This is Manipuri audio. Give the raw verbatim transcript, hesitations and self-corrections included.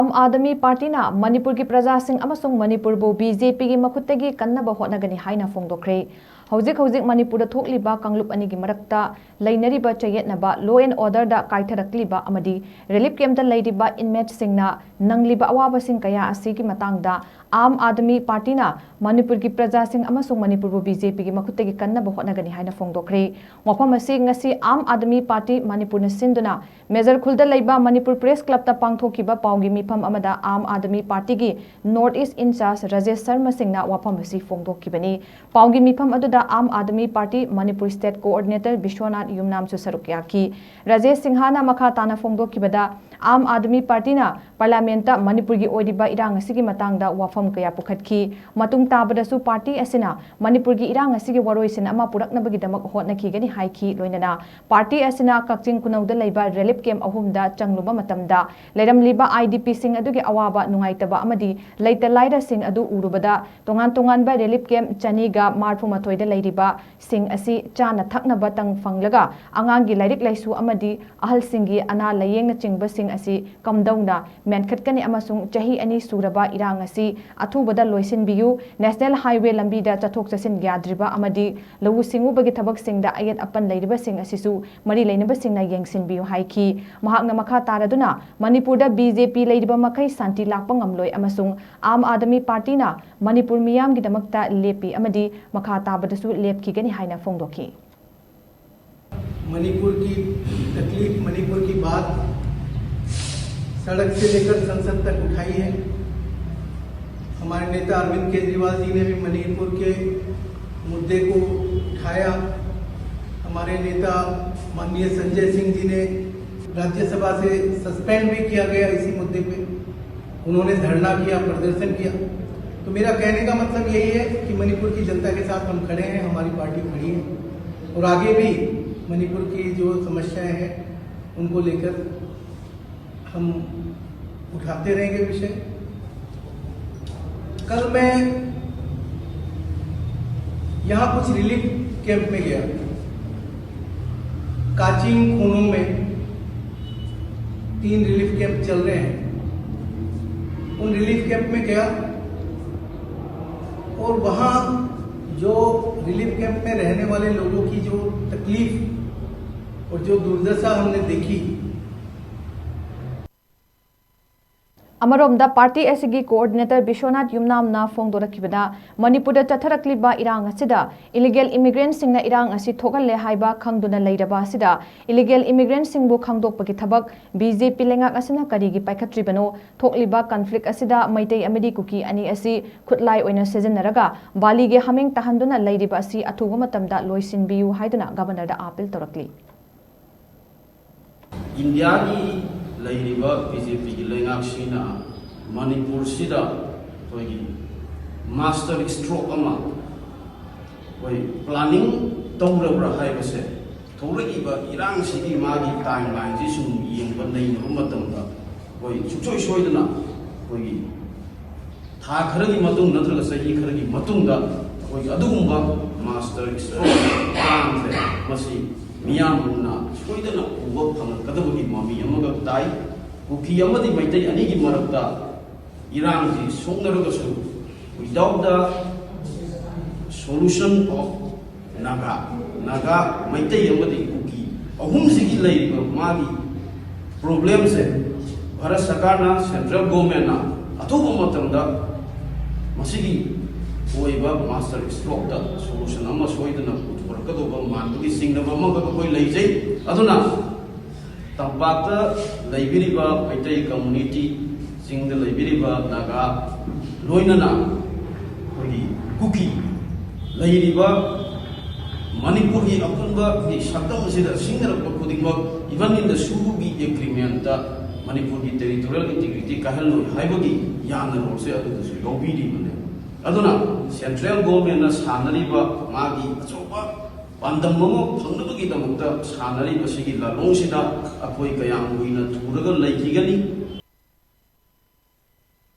ꯑꯥꯝ ꯑꯥꯗꯃꯤ ꯄꯥꯔꯇꯤꯅ ꯃꯅꯤꯄꯨꯔꯒꯤ ꯄ꯭ꯔꯖꯥꯁꯤꯡ ꯑꯃꯁꯨꯡ ꯃꯅꯤꯄꯨꯔꯕꯨ ꯕꯤ ꯖꯦ ꯄꯤꯒꯤ ꯃꯈꯨꯠꯇꯒꯤ ꯀꯟꯅꯕ ꯍꯣꯠꯅꯒꯅꯤ ꯍꯥꯏꯅ ꯐꯣꯡꯗꯣꯛꯈ꯭ꯔꯦ꯫ ꯍꯧꯖꯤꯛ ꯍꯧꯖꯤꯛ ꯃꯅꯤꯄꯨꯔꯗ ꯊꯣꯛꯂꯤꯕ ꯀꯥꯡꯂꯨꯞ ꯑꯅꯤꯒꯤ ꯃꯔꯛꯇ ꯂꯩꯅꯔꯤꯕ ꯆꯌꯦꯠꯅꯕ, law and order ꯗ ꯀꯥꯏꯊꯔꯛꯂꯤꯕ ꯑꯃꯗꯤ ꯔꯤꯂꯤꯐ ꯀꯦꯝꯞꯇ ꯂꯩꯔꯤꯕ ꯏꯟꯃꯦꯠꯁꯤꯡꯅ ꯅꯪꯂꯤꯕ ꯑꯋꯥꯕꯁꯤꯡ ꯀꯌꯥ ꯑꯁꯤꯒꯤ ꯃꯇꯥꯡꯗ ꯑꯥꯝ ꯑꯥꯗꯃꯤ ꯄꯥꯔꯇꯤꯅ ꯃꯅꯤꯄꯨꯔꯒꯤ ꯄ꯭ꯔꯖꯥꯁꯤꯡ ꯑꯃꯁꯨꯡ ꯃꯅꯤꯄꯨꯔꯕꯨ ꯕꯤ ꯖꯦ ꯄꯤꯒꯤ ꯃꯈꯨꯠꯇꯒꯤ ꯀꯟꯅꯕ ꯍꯣꯠꯅꯒꯅꯤ ꯍꯥꯏꯅ ꯐꯣꯡꯗꯣꯛꯈ꯭ꯔꯦ꯫ ꯋꯥꯐꯝ ꯑꯁꯤ ꯉꯁꯤ ꯑꯥꯝ ꯑꯥꯗꯃꯤ ꯄꯥꯔꯇꯤ ꯃꯅꯤꯄꯨꯔꯅ ꯁꯤꯟꯗꯨꯅ ꯃꯦꯖꯔ ꯈꯨꯜꯗ ꯂꯩꯕ ꯃꯅꯤꯄꯨꯔ ꯄ꯭ꯔꯦꯁ ꯀ꯭ꯂꯕꯇ ꯄꯥꯡꯊꯣꯛꯈꯤꯕ ꯄꯥꯎꯒꯤ ꯃꯤꯐꯝ ꯑꯃꯗ ꯑꯥꯝ ꯑꯥꯗꯃꯤ ꯄꯥꯔꯇꯤꯒꯤ north east in charge Rajesh Sharma ꯁꯤꯡꯅ ꯋꯥꯐꯝ ꯑꯁꯤ ꯐꯣꯡꯗꯣꯛꯈꯤꯕꯅꯤ꯫ ꯄꯥꯎꯒꯤ ꯃꯤꯐꯝ ꯑꯗꯨꯗ Aam Aadmi party Manipur state coordinator Bishwanath ꯌꯨꯝꯅꯥꯝꯁꯨ ꯁꯔꯨꯛ ꯌꯥꯈꯤ꯫ ꯔꯥꯖꯦꯁ ꯁꯤꯡꯍꯅ ꯃꯈꯥ ꯇꯥꯅ ꯐꯣꯡꯗꯣꯛꯈꯤꯕꯗ, ꯑꯥꯝ ꯑꯥꯗꯃꯤ ꯄꯥꯔꯇꯤꯅ ꯄꯥꯔꯂꯤꯌꯥꯃꯦꯟꯠꯇ ꯃꯅꯤꯄꯨꯔꯒꯤ ꯑꯣꯏꯔꯤꯕ ꯏꯔꯥꯡ ꯑꯁꯤꯒꯤ ꯃꯇꯥꯡꯗ ꯋꯥꯐꯝ ꯀꯌꯥ ꯄꯨꯈꯠꯈꯤ꯫ ꯃꯇꯨꯡ ꯇꯥꯕꯗꯁꯨ ꯄꯥꯔꯇꯤ ꯑꯁꯤꯅ ꯃꯅꯤꯄꯨꯔꯒꯤ ꯏꯔꯥꯡ ꯑꯁꯤꯒꯤ ꯋꯥꯔꯣꯏꯁꯤꯟ ꯑꯃ ꯄꯨꯔꯛꯅꯕꯒꯤꯗꯃꯛ ꯍꯣꯠꯅꯈꯤꯒꯅꯤ ꯍꯥꯏꯈꯤ꯫ ꯂꯣꯏꯅꯅ ꯄꯥꯔꯇꯤ ꯑꯁꯤꯅ ꯀꯛꯆꯤꯡ ꯈꯨꯅꯧꯗ ꯂꯩꯕ ꯔꯤꯂꯤꯐ ꯀꯦꯝꯞ ꯑꯍꯨꯝꯗ ꯆꯪꯂꯨꯕ ꯃꯇꯝꯗ ꯂꯩꯔꯝꯂꯤꯕ ꯑꯥꯏ ꯗꯤ ꯄꯤꯁꯤꯡ ꯑꯗꯨꯒꯤ ꯑꯋꯥꯕ ꯅꯨꯡꯉꯥꯏꯇꯕ ꯑꯃꯗꯤ ꯂꯩꯇ ꯂꯥꯏꯔꯁꯤꯡ ꯑꯗꯨ ꯎꯔꯨꯕꯗ ꯇꯣꯉꯥꯟ ꯇꯣꯉꯥꯟꯕ ꯔꯤꯂꯤꯐ ꯀꯦꯝꯞ ꯆꯅꯤꯒ ꯃꯔꯤꯐꯨ ꯃꯥꯊꯣꯏꯗ ꯂꯩꯔꯤꯕ ꯁꯤꯡ ꯑꯁꯤ ꯆꯥꯅ ꯊꯛꯅꯕꯇꯪ ꯐꯪꯂꯒ ꯑꯉꯥꯡꯒꯤ ꯂꯥꯏꯔꯤꯛ ꯂꯥꯏꯁꯨ ꯑꯃꯗꯤ ꯑꯍꯜꯁꯤꯡꯒꯤ ꯑꯅꯥ ꯂꯥꯌꯦꯡꯅꯆꯤꯡꯕꯁꯤꯡ ꯑꯁꯤ ꯀꯝꯗꯧꯅ ꯃꯦꯟꯈꯠꯀꯅꯤ ꯑꯃꯁꯨꯡ ꯆꯍꯤ ꯑꯅꯤ ꯁꯨꯔꯕ ꯏꯔꯥꯡ ꯑꯁꯤ ꯑꯊꯨꯕꯗ ꯂꯣꯏꯁꯤꯟꯕꯤꯌꯨ, ꯅꯦꯁꯅꯦꯜ ꯍꯥꯏꯋꯦ ꯂꯝꯕꯤꯗ ꯆꯠꯊꯣꯛ ꯆꯠꯁꯤꯟ ꯌꯥꯗ꯭ꯔꯤꯕ ꯑꯃꯗꯤ ꯂꯧꯎ ꯁꯤꯡꯎꯕꯒꯤ ꯊꯕꯛꯁꯤꯡꯗ ꯑꯌꯦꯠ ꯑꯄꯟ ꯂꯩꯔꯤꯕꯁꯤꯡ ꯑꯁꯤꯁꯨ ꯃꯔꯤ ꯂꯩꯅꯕꯁꯤꯡꯅ ꯌꯦꯡꯁꯤꯟꯕꯤꯌꯨ ꯍꯥꯏꯈꯤ꯫ ꯃꯍꯥꯛꯅ ꯃꯈꯥ ꯇꯥꯔꯗꯨꯅ ꯃꯅꯤꯄꯨꯔꯗ ꯕꯤ ꯖꯦ ꯄꯤ ꯂꯩꯔꯤꯕ ꯃꯈꯩ ꯁꯥꯟꯇꯤ ꯂꯥꯛꯄ ꯉꯝꯂꯣꯏ ꯑꯃꯁꯨꯡ ꯑꯥꯝ ꯑꯥꯗꯃꯤ ꯄꯥꯔꯇꯤꯅ ꯃꯅꯤꯄꯨꯔ ꯃꯤꯌꯥꯝꯒꯤꯗꯃꯛꯇ ꯂꯦꯞꯄꯤ ꯑꯃꯗꯤ ꯃꯈꯥ ꯇꯥꯕꯗꯁꯨ ꯂꯦꯞꯈꯤꯒꯅꯤ ꯍꯥꯏꯅ ꯐꯣꯡꯗꯣꯛꯈꯤ꯫ मणिपुर की तकलीफ, मणिपुर की बात सड़क से लेकर संसद तक उठाई है। हमारे नेता अरविंद केजरीवाल जी ने भी मणिपुर के मुद्दे को उठाया। हमारे नेता माननीय संजय सिंह जी ने राज्यसभा से सस्पेंड भी किया गया इसी मुद्दे पे। उन्होंने धरना किया, प्रदर्शन किया। तो मेरा कहने का मतलब यही है कि मणिपुर की जनता के साथ हम खड़े हैं, हमारी पार्टी खड़ी है और आगे भी मणिपुर की जो समस्याएं हैं उनको लेकर हम उठाते रहेंगे विषय। कल मैं यहाँ कुछ रिलीफ कैंप में गया, काचिंग, खोनम में तीन रिलीफ कैंप चल रहे हैं। उन रिलीफ कैंप में गया और वहाँ जो रिलीफ कैंप में रहने वाले लोगों की जो तकलीफ और जो दुर्दशा हमने देखी, ꯑꯃꯔꯣꯝꯗ, ꯄꯥꯔꯇꯤ ꯑꯁꯤꯒꯤ ꯀꯣꯑꯣꯔꯗꯤꯅꯦꯇꯔ ꯕꯤꯁ꯭ꯋꯅꯥꯊ ꯌꯨꯝꯅꯥꯝꯅ ꯐꯣꯡꯗꯣꯔꯛꯈꯤꯕꯗ, ꯃꯅꯤꯄꯨꯔꯗ ꯆꯠꯊꯔꯛꯂꯤꯕ ꯏꯔꯥꯡ ꯑꯁꯤꯗ ꯏꯂꯤꯒꯦꯜ ꯏꯃꯤꯒ꯭ꯔꯦꯟꯠꯁꯤꯡꯅ ꯏꯔꯥꯡ ꯑꯁꯤ ꯊꯣꯛꯍꯜꯂꯦ ꯍꯥꯏꯕ ꯈꯪꯗꯨꯅ ꯂꯩꯔꯕ ꯑꯁꯤꯗ, ꯏꯂꯤꯒꯦꯜ ꯏꯃꯤꯒ꯭ꯔꯦꯟꯠꯁꯤꯡꯕꯨ ꯈꯪꯗꯣꯛꯄꯒꯤ ꯊꯕꯛ ꯕꯤ ꯖꯦ ꯄꯤ ꯂꯩꯉꯥꯛ ꯑꯁꯤꯅ ꯀꯔꯤꯒꯤ ꯄꯥꯏꯈꯠꯇ꯭ꯔꯤꯕꯅꯣ? ꯊꯣꯛꯂꯤꯕ ꯀꯟꯐ꯭ꯂꯤꯛ ꯑꯁꯤꯗ ꯃꯩꯇꯩ ꯑꯃꯗꯤ ꯀꯨꯀꯤ ꯑꯅꯤ ꯑꯁꯤ ꯈꯨꯠꯂꯥꯏ ꯑꯣꯏꯅ ꯁꯤꯖꯤꯟꯅꯔꯒ ꯕꯥꯂꯤꯒꯤ ꯍꯥꯃꯦꯡ ꯇꯥꯍꯟꯗꯨꯅ ꯂꯩꯔꯤꯕ ꯑꯁꯤ ꯑꯊꯨꯕ ꯃꯇꯝꯗ ꯂꯣꯏꯁꯤꯟꯕꯤꯌꯨ ꯍꯥꯏꯗꯨꯅ ꯒꯕꯔꯅꯔꯗ ꯑꯥꯄꯤꯜ ꯇꯧꯔꯛꯂꯤ꯫ ꯏꯟꯗꯤꯌꯥꯒꯤ ꯂꯩꯔꯤꯕ ꯕꯤ ꯖꯦ ꯄꯤꯒꯤ ꯂꯩꯉꯥꯛꯁꯤꯅ ꯃꯅꯤꯄꯨꯔꯁꯤꯗ ꯑꯩꯈꯣꯏꯒꯤ ꯃꯥꯁꯇꯔ ꯁ꯭ꯇ꯭ꯔꯣꯛ ꯑꯃ ꯑꯩꯈꯣꯏ ꯄ꯭ꯂꯥꯅꯤꯡ ꯇꯧꯔꯕ꯭ꯔꯥ ꯍꯥꯏꯕꯁꯦ, ꯊꯣꯛꯂꯛꯏꯕ ꯏꯔꯥꯡꯁꯤꯒꯤ ꯃꯥꯒꯤ ꯇꯥꯏꯝ ꯂꯥꯏꯟꯁꯤ ꯁꯨꯝ ꯌꯦꯡꯕ ꯅꯩꯅꯕ ꯃꯇꯝꯗ, ꯑꯩꯈꯣꯏ ꯁꯨꯡꯁꯣꯏ ꯁꯣꯏꯗꯅ ꯑꯩꯈꯣꯏꯒꯤ ꯊꯥ ꯈꯔꯒꯤ ꯃꯇꯨꯡ ꯅꯠꯇ꯭ꯔꯒ ꯆꯍꯤ ꯈꯔꯒꯤ ꯃꯇꯨꯡꯗ ꯑꯩꯈꯣꯏꯒꯤ ꯑꯗꯨꯒꯨꯝꯕ ꯃꯥꯁꯇꯔ ꯁ꯭ꯇ꯭ꯔꯣꯛ ꯄ꯭ꯂꯥꯟꯁꯦ ꯃꯁꯤ ꯃꯤꯌꯥꯝꯅ ꯁꯣꯏꯗꯅ ꯎꯕ ꯐꯪꯂꯛꯀꯗꯕꯒꯤ ꯃꯃꯤ ꯑꯃꯒ ꯇꯥꯏ꯫ ꯀꯨꯀꯤ ꯑꯃꯗꯤ ꯃꯩꯇꯩ ꯑꯅꯤꯒꯤ ꯃꯔꯛꯇ ꯏꯔꯥꯡꯁꯤ ꯁꯣꯛꯅꯔꯒꯁꯨ, without the solution of Naga, Naga, Meitei ꯑꯃꯗꯤ ꯀꯨꯀꯤ ꯑꯍꯨꯝꯁꯤꯒꯤ ꯂꯩꯔꯤꯕ ꯃꯥꯒꯤ ꯄ꯭ꯔꯣꯕ꯭ꯂꯦꯝꯁꯦ ꯚꯥꯔꯠ ꯁꯔꯀꯥꯔꯅ, ꯁꯦꯟꯇ꯭ꯔꯦꯜ ꯒꯣꯔꯃꯦꯟꯅ ꯑꯊꯨꯕ ꯃꯇꯝꯗ ꯃꯁꯤꯒꯤ ꯑꯣꯏꯕ ꯃꯥꯁꯇꯔ ꯁ꯭ꯇ꯭ꯔꯣꯛꯇ ꯁꯣꯂꯨꯁꯟ ꯑꯃ ꯁꯣꯏꯗꯅ ꯄꯨꯊꯣꯔꯛꯀꯗꯧꯕ ꯃꯥꯟꯕꯒꯤ ꯆꯤꯡꯅꯕ ꯑꯃꯈꯛ ꯑꯩꯈꯣꯏ ꯂꯩꯖꯩ꯫ ꯑꯗꯨꯅ ꯇꯝꯄꯥꯛꯇ ꯂꯩꯕꯤꯔꯤꯕ ꯃꯩꯇꯩ ꯀꯝꯃꯨꯅꯤꯇꯤ, ꯆꯤꯡꯗ ꯂꯩꯕꯤꯔꯤꯕ ꯅꯥꯒꯥ, ꯂꯣꯏꯅꯅ ꯑꯩꯈꯣꯏꯒꯤ ꯀꯨꯀꯤ ꯂꯩꯔꯤꯕ ꯃꯅꯤꯄꯨꯔꯒꯤ ꯑꯄꯨꯟꯕꯒꯤ ꯁꯛꯇꯝ ꯑꯁꯤꯗ ꯁꯤꯡꯅꯔꯛꯄ ꯈꯨꯗꯤꯡꯃꯛ, even in the ꯁꯨꯒꯨꯒꯤ ꯑꯦꯒ꯭ꯔꯤꯃꯦꯟꯠꯇ ꯃꯅꯤꯄꯨꯔꯒꯤ ꯇꯦꯔꯤꯇꯣꯔꯤꯌꯦꯜ ꯏꯟꯇꯤꯒ꯭ꯔꯤꯇꯤ ꯀꯥꯏꯍꯜꯂꯣꯏ ꯍꯥꯏꯕꯒꯤ ꯌꯥꯅꯔꯣꯜꯁꯦ ꯑꯗꯨꯗꯁꯨ ꯌꯥꯎꯕꯤꯔꯤꯕꯅꯦ꯫ ꯑꯗꯨꯅ ꯁꯦꯟꯇ꯭ꯔꯦꯜ ꯒꯣꯔꯃꯦꯟꯠꯅ ꯁꯥꯟꯅꯔꯤꯕ ꯃꯥꯒꯤ ꯑꯆꯧꯕ ꯄꯥꯟꯗꯝ ꯑꯃ ꯐꯪꯅꯕꯒꯤꯗꯃꯛꯇ ꯁꯥꯟꯅꯔꯤꯕꯁꯤꯒꯤ ꯂꯥꯂꯣꯡꯁꯤꯗ ꯑꯩꯈꯣꯏ ꯀꯌꯥꯝ ꯀꯨꯏꯅ ꯊꯨꯔꯒ ꯂꯩꯈꯤꯒꯅꯤ?